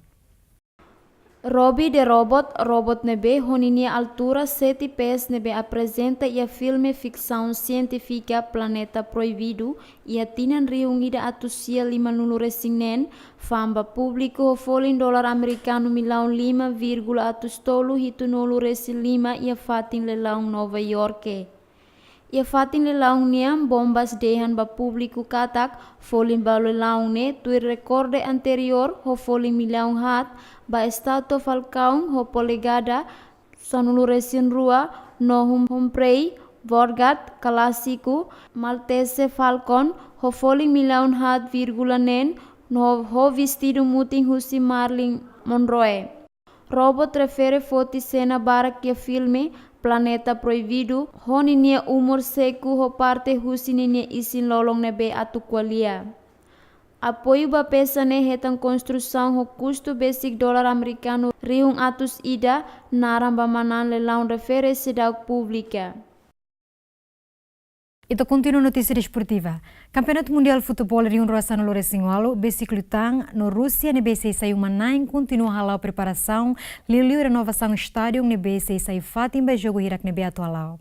Robbie the Robot, robot ne'ebé ho ninia altura sete pés ne'ebé aprezenta iha filme fiksaun sientífika Planeta Proibidu, iha tinan rihun ida atus sia lima-nulu-resin-neen, fa'an ba públiku ho folin dolar amerikanu millaun lima vírgula atus tolu hitu-nulu-resin-lima iha fatin leilaun Nova York. Iha fatin leilaun nian, Bombas dehan ba públiku katak folin ba leilaun ne'e tuir rekorde anteriór ho folin millaun haat ba estátua falkaun ho polegada sanulu-resin-rua no Hum-, Humphrey Bogart klásiku Maltese Falcon ho folin millaun haat vírgula neen no ho vestidu mutin husi Marilyn Monroe. Robot refere foti sena barak iha filme Planeta Proibidu ho ninia umur seku ho parte husi ninia isin-lolon ne'ebé atu ko'alia. Apoiu ba pesan ne'e hetan konstrusaun ho kustu besik dolar amerikanu rihun atus ida, naran ba manán leilaun refere seidauk públika. Ita kontinua notísia desportiva. Kampeonatu Mundiál Futeból rihun rua sanulu-resin-ualu, besik liután no Rúsia ne'ebé sei sai uma-na'in kontinua hala'o preparasaun liuliu renovasaun estádiu ne'ebé sei sai fatin ba jogu hirak ne'ebé atu hala'o.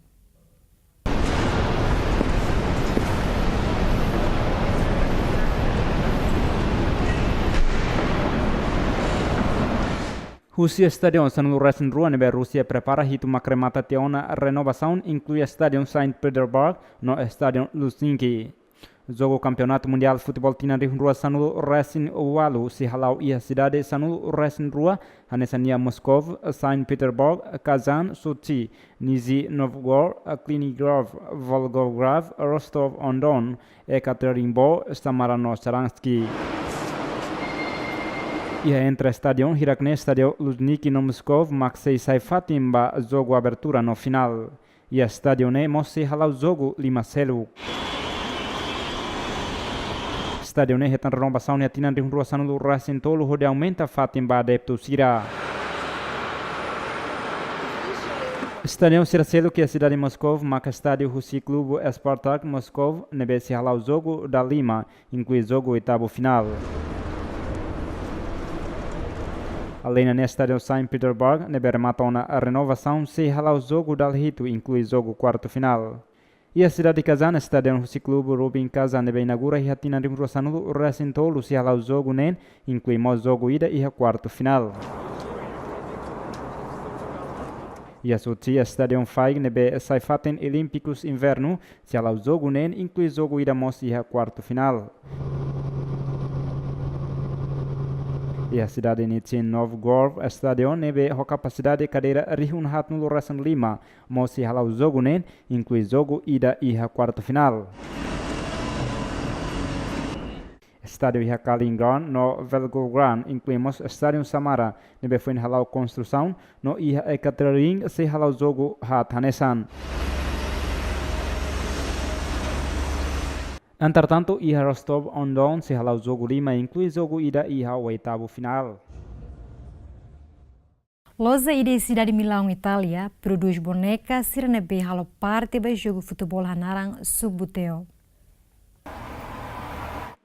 Husi estádiu sanulu-resin-rua ne'ebé Rúsia prepara hitu mak remata tiha ona renovasaun, inklui estádiu Saint Petersburg no estádiu Luzhniki. Jogu Kampeonatu Mundiál Futeból tinan rihun rua sanulu resin ualu sei hala'o iha sidade sanulu resin rua, hanesan iha Moscou, Saint Petersburg, Kazan, Sochi, Nizhny Novgorod, Kaliningrad, Volgograd, Rostov-on-Don, Ekaterinburg, Samara no Saransk. Iha entre estádiu hirak ne'e, Estádiu Luzhniki no Moscou mak sei sai fatin ba jogu abertura no finál. Iha estádiu ne'e mós sei hala'o jogu lima seluk. Estádiu ne'e hetan renovasaun iha tinan rihun rua sanulu resin tolu hodi aumenta fatin ba adeptu sira. Estádiu sira seluk iha sidade Moscou maka estádiu husi klube Spartak Moscou ne'ebé sei hala'o jogu dalima, inklui jogu oitavu finál. Além ne'e, estádiu Saint Petersburg ne'ebé remata ona renovasaun sei hala'o jogu dala hitu, inklui jogu kuartu finál. Iha sidade Kazan, estádiu husi klube Rubin Kazan ne'ebé inaugura iha tinan rihun rua sanulu resin tolu sei hala'o jogu neen, inklui mós jogu ida iha kuartu finál. Iha Sochi, estádiu faik ne'ebé sai fatin Olímpikus Invernu sei hala'o jogu neen, inklui jogu ida mós iha kuartu finál. Iha sidade Nizhny Novgorod, estádiu ne'ebé ho kapasidade kadeira rihun haatnulu resin lima mós sei hala'o jogu neen, inklui jogu ida iha kuartu finál. Estádiu iha Kaliningrad no Volgograd, inklui mós estádiu Samara ne'ebé foin hala'o konstrusaun, no iha Ekaterinburg sei hala'o jogu haat hanesan. Entretantu, iha Rostov-on-Don sei hala'o jogu lima, inklui jogu ida iha oitavu finál. Loja ida iha sidade Milaun, Itália, prodús boneka sira ne'ebé halo parte ba jogu futeból hanaran Subuteo.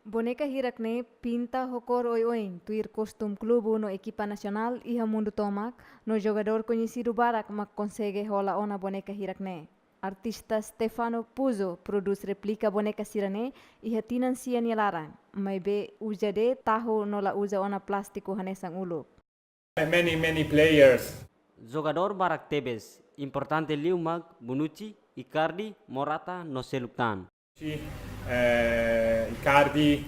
Boneka hirak ne'e pinta ho kór oioin, tuir kostum klube no ekipa nasionál iha mundu tomak, no jogadór koñesidu barak mak konsege hola ona boneka hirak ne'e. Artista Stefano Puzo prodús réplika boneka sira-ne'e iha tinan sia nia laran, maibé uza de'it tahu no la uza ona plástiku hanesan uluk. Many, many players. Jogadór barak tebes, importante liu mak Bonucci, Icardi, Morata no seluk tan. Eh, Icardi,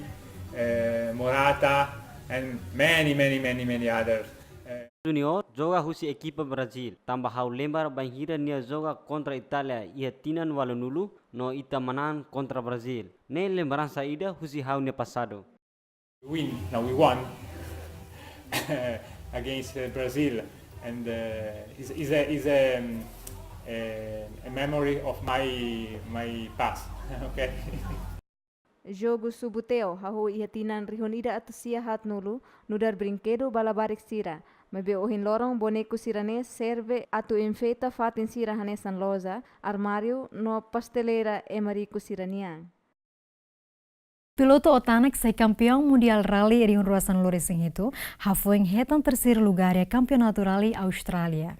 eh, Morata, and many, many, many, many others. Eh, Junior joga husi ekipa Brazil, tanba ha'u lembra bainhira nia joga kontra Itália iha tinan ualunulu no ita manán kontra Brazil. Ne'e lembransa ida husi ha'u-nia pasadu. Win, now we won against, uh, Brazil, and, uh, is, is a, is a, um, a, a memory of my, my past. Okay. Jogu Subuteo hahú iha tinan rihun ida atus sia haatnulu, nu'udar brinkedu ba labarik sira. Maibé ohin loron boneku sira-ne'e serve atu enfeita fatin sira hanesan loja, armáriu no pasteleira ema riku sira-nian. Pilotu Otanak sai kampeaun mundiál rally rihun rua sanulu resin hitu, hafoin hetan terseiru lugár iha Kampeonatu Rally Austrália.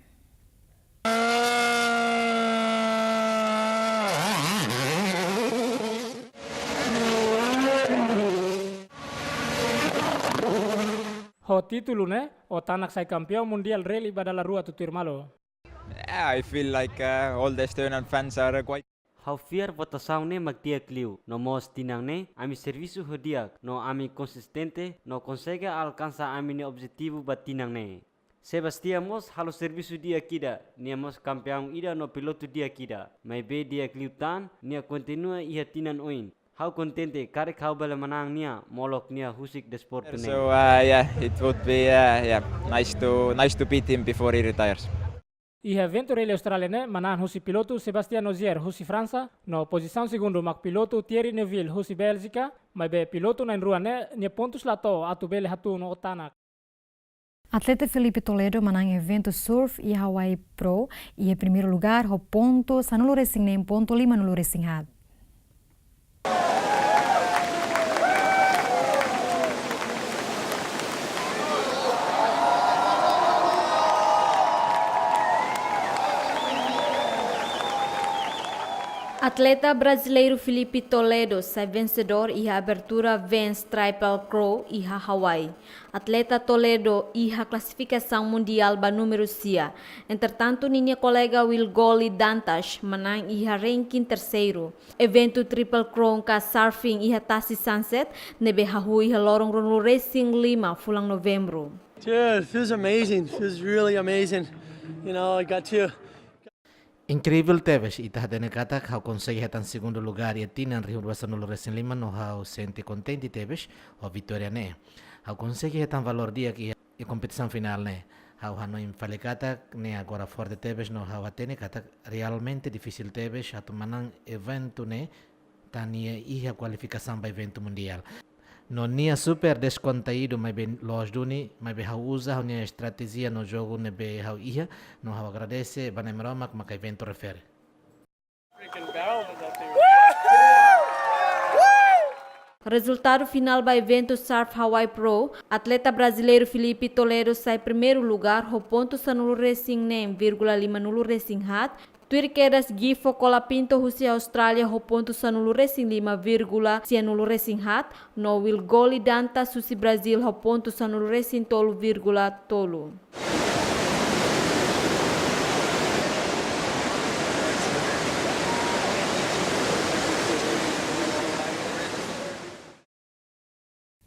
Ho títulu ne'e, Otanak sai kampeaun mundiál rally ba dala rua tutuir malu. Yeah, I feel like, uh, all the Estonian fans are quite Ha'u fiar votasaun ne'e mak di'ak liu, no mós tinan ne'e, ami servisu ho di'ak, no ami konsistente, no konsege alkansa ami-nia objetivu ba tinan ne'e. Sebastian mós halo servisu di'ak ida, nia mós kampeaun ida no pilotu di'ak ida, maibé di'ak liután, nia kontinua iha tinan oin. Ha'u kontente, karik ha'u bele manán nia, molok nia husik desportu ne'e. So, uh, yeah, it would be, uh, yeah, nice to, nice to beat him before he retires. Iha eventu Rally Austrália ne'e, manán husi pilotu Sebastian Ogier husi Fransa, no pozisaun segundu mak pilotu Thierry Neuville husi Béljika, maibé pilotu na'in-rua ne'e nia pontus la to'o atu bele hatún Otanak. Atleta Felipe Toledo manán eventu surf iha Hawaii Pro, iha primeiru lugár ho pontu sanulu resin neen pontu limanulu resin haat. Atleta brasileiru Filipe Toledo sai vensedór iha abertura Vans Triple Crown iha Hawaii. Atleta Toledo iha klasifikasaun mundiál ba númeru sia. Entretantu, ninia kolega Wilgoli Dantas manán iha ranking terseiru. Eventu Triple Crown ka surfing iha tasi Sunset ne'ebé hahú iha loron ruanulu-resin-lima fulan Novembru. Dude, it feels amazing. It feels really amazing. You know, I got to Inkrivel tebes, ita hatene katak ha'u konsege hetan segundu lugár iha tinan rihun rua sanulu-resin-lima no ha'u sente kontente tebes ho vitória ne'e. Ha'u konsege hetan valór di'ak iha, iha kompetisaun finál ne'e. Ha'u hanoin fali katak ne'e agora forte tebes no ha'u hatene katak realmente difisil tebes atu manán eventu ne'e, tanba nia iha kualifikasaun ba eventu mundiál. No nia super deskontraídu maibé loos duni, maibé ha'u uza ha'u-nia estratéjia no jogu ne'ebé ha'u iha, no ha'u agradese ba Na'i Maromak maka eventu refere. Rezultadu finál ba eventu Surf Hawaii Pro, atleta brasileiru Filipe Toledo sai primeiru lugár ho pontu sanulu-resin-neen vírgula limanulu-resin-haat, tuir kedas Gifo Kolapinto husi Austrália ho pontu sanulu-resin-lima vírgula sianulu-resin-haat, no Wilgoli Dantas husi Brazil ho pontu sanulu-resin-tolu vírgula tolu.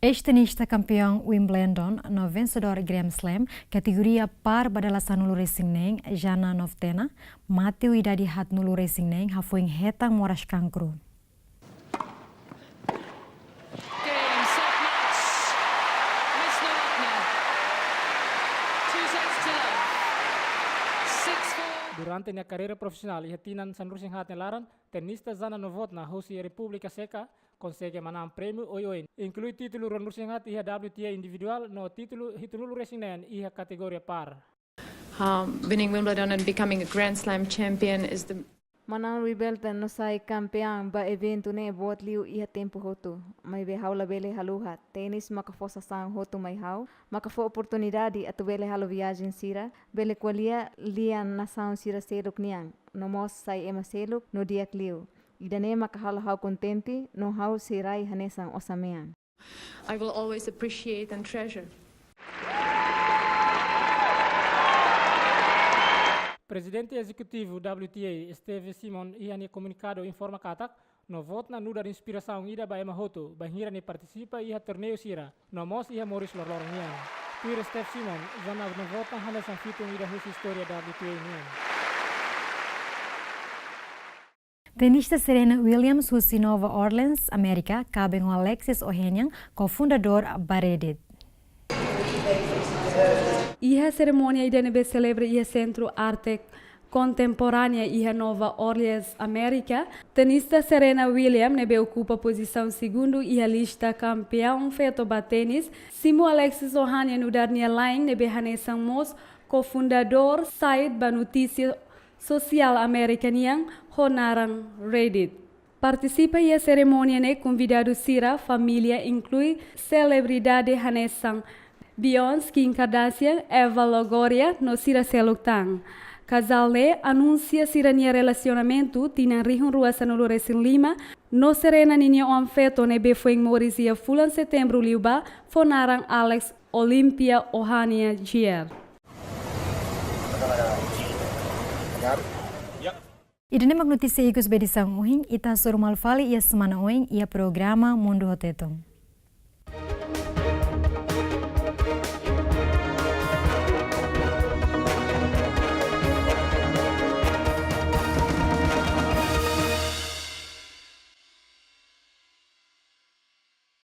Eis-tenista kampeaun Wimbledon no vensedór Grand Slam kategoria par ba dala sanulu-resin-neen, Jana Novotná, mate ho idade haatnulu-resin-neen hafoin hetan moras kankru. Game, set match. Miss Novotná. Two sets to love. Six four. Durante nia karreira profisionál iha tinan sanulu-resin-haat nia laran, tenista Jana Novotná husi Repúblika Seka konsege manán prémiu oioin, inklui títulu ruanulu-resin-haat iha W T A individuál no títulu hitunulu-resin-neen iha kategoria par. Um, winning Wimbledon and becoming a Grand Slam champion is the Manán Wimbledon no sai kampeaun ba eventu ne'e boot liu iha tempu hotu. Maibé ha'u labele haluha. Tenis maka fó sasán hotu mai ha'u, maka fó oportunidade atu bele halo viajen sira, bele ko'alia lian nasaun sira seluk nian, no mós sai ema seluk no di'ak liu. Ida-ne'e maka halo ha'u kontente, no ha'u sei rai hanesan osan-mean. I will always appreciate and treasure. Prezidente Ezekutivu W T A, Steve Simon, iha nia komunikadu informa katak, Novotná nu'udar inspirasaun ida ba ema hotu, bainhira nia partisipa iha torneiu sira, no mós iha moris loroloron nian. Tuir Steve Simon, Jana Novotná hanesan fitun ida husi istória W T A nian. Tenista Serena Williams husi Nova Orleans, Amérika, kaben ho Alexis Ohanian, kofundadór ba Reddit. Iha serimónia ida ne'ebé selebra iha Sentru Arte Kontemporánea iha Nova Orleans, Amérika, tenista Serena Williams ne'ebé okupa pozisaun segundu iha lista kampeaun feto ba tenis, simu Alexis Ohanian nu'udar nia la'en ne'ebé hanesan mós kofundadór site ba notísia sosiál Amérika nian ho naran Reddit. Partisipa iha serimónia ne'e konvidadu sira, família, inklui selebridade hanesan Beyoncé, Kim Kardashian, Eva Longoria, no sira seluk tan. Kazál ne'e anunsia sira-nia relasionamentu tinan rihun rua sanulu-resin-lima, no Serena ninia oan feto ne'ebé foin moris iha fulan Setembru liubá, fó naran Alex Olympia Ohanian Junior. Ida-ne'e mak notísia ikus ba edisaun ohin, ita hasoru malu fali iha semana oin iha programa Mundu ho Tetun.